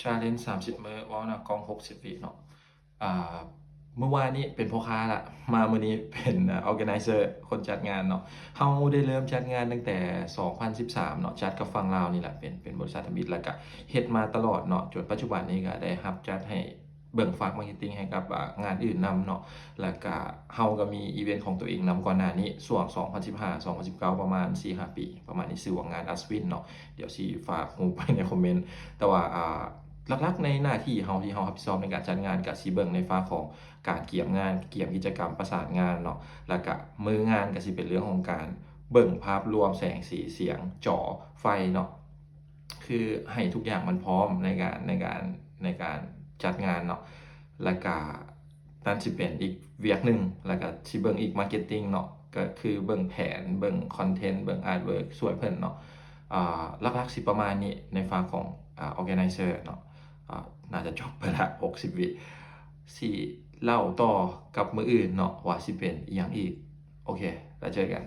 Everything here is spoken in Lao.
Challenge 30 มื้อ ເວົ້າໜ້າກ້ອງ 60 ວິເນາະ. ອ່າ ມື້ວານນີ້ເປັນພໍ່ຄ້າລະ ມາມື້ນີ້ເປັນ organizer ຄົນຈັດງານເນາະ. ເຮົາໄດ້ເລີ່ມຈັດງານຕັ້ງແຕ່ ສອງພັນສິບສາມເນາະ ຈັດກັບຝັ່ງລາວນີ້ແຫຼະ ເປັນ ເປັນບໍລິສັດທຳອິດ ແລ້ວກະເຮັດມາຕະຫຼອດເນາະ ຈົນປັດຈຸບັນນີ້ກະໄດ້ຮັບຈັດໃຫ້ເບິ່ງຝາກ marketing ໃຫ້ກັບ ອາ ງານອື່ນນຳເນາະ. ແລ້ວກະເຮົາກະມີອີເວັນຂອງໂຕເອງນຳ ກ່ອນໜ້ານີ້ ຊ່ວງ ສອງພັນສິບຫ້າ ສອງພັນສິບເກົ້າ ປະມານ ສີ່ຫ້າ ປີ ປະມານນີ້ ຊື່ວ່າງານ Aswin ເນາະ. ດຽວຊິຝາກຮູບໄວ້ໃນຄອມເມັນ ແຕ່ວ່າ ອ່າ ຫຼັກໆໃນໜ້າທີ່ເຮົາ ທີ່ເຮົາຮັບຜິດຊອບໃນການຈັດງານ ກະຊິເບິ່ງໃນຝາກຂອງການກຽມງານ ກຽມກິດຈະກຳ ປະສານງານເນາະ. ແລ້ວກະມື້ງານກະຊິເປັນເລື່ອງຂອງການເບິ່ງພາບລວມ ແສງສີ ສຽງ ຈໍ ໄຟເນາະ ຄືໃຫ້ທຸກຢ່າງມັນພ້ອມໃນການ ໃນການ ໃນການຈັດງານເນາະ. ແລ້ວກະນັ້ນຊິເປັນອີກວຽກໜຶ່ງ ແລ້ວກະຊິເບິ່ງອີກ marketing ເນາະ ກະຄືເບິ່ງແຜນ ເບິ່ງ content ເບິ່ງ artwork ຊ່ວຍເພິ່ນເນາະ. ອ່າ ຫຼັກໆຊິປະມານນີ້ໃນຟາກຂອງ ອ່າ organizer ເນາະ. ອ່າ ໜ້າຈະຈົບໄປລະ ຫົກສິບ ວິ ຊິເລົ່າຕໍ່ກັບມື້ອື່ນເນາະ ວ່າຊິເປັນອີ່ຫຍັງອີກ. ໂອເຄ ແລ້ວເຈີກັນ.